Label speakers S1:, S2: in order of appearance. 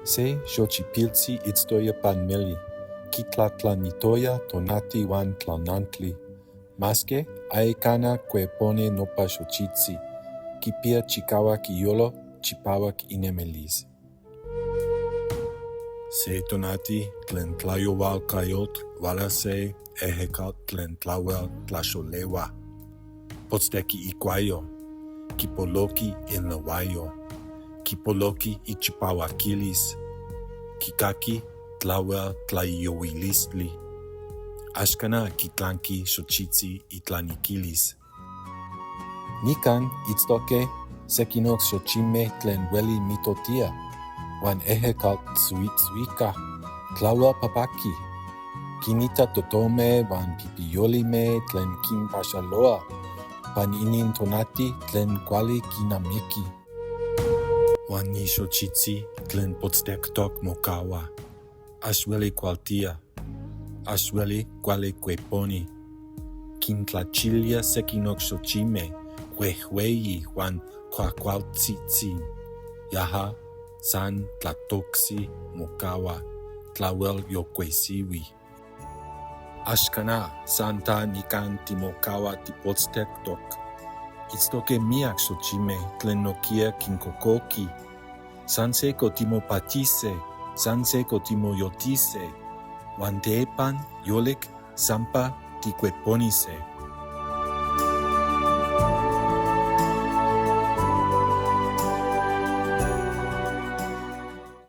S1: Se xochipiltzi itztoya pan meli. Quitlatlanitoya tonati huan tlanantli. Masque ayacana cueponi nopa xochitzi, quipiya chicahuac iyolo, chipahuac inemilis. Se tonati tlen tlayohualcayotl huala se ejecatl tlen tlahuel tlaxolehua. Potztequi icuayo, quipoloqui inlahuayo, quipoloqui ichipahuaquilis, quicaqui tlahuel tlaijiyohuilistli. Axcana quitlanqui xochitzi itlaniquilis. Nican itztoque sequinoc xochime tlen hueli mitotia, huan ejecatl tzuitzuica, tlahuel papaqui. Quinita totome huan pipiyolime tlen quinpaxalohuaj pan inin tonati tlen cuali quinamiqui. Huan ni xochitzi tlen potztectoc mocahua. Ax hueli cualtía. Ax hueli cuali cueponi. Quintlachilia sequinoc xochime huejhueyi huan cuacualtzitzi. Yaja san tlatoctzi mocahua, tlahuel yocuesihui. Axcana san ta nican timocahua tipotztectoc. Itztoque miyac xochime tlen nojquiya quincocoquij. San sejco timopatise, san sejco timoyoltise, huan teipan, yolic, sampa ticueponise.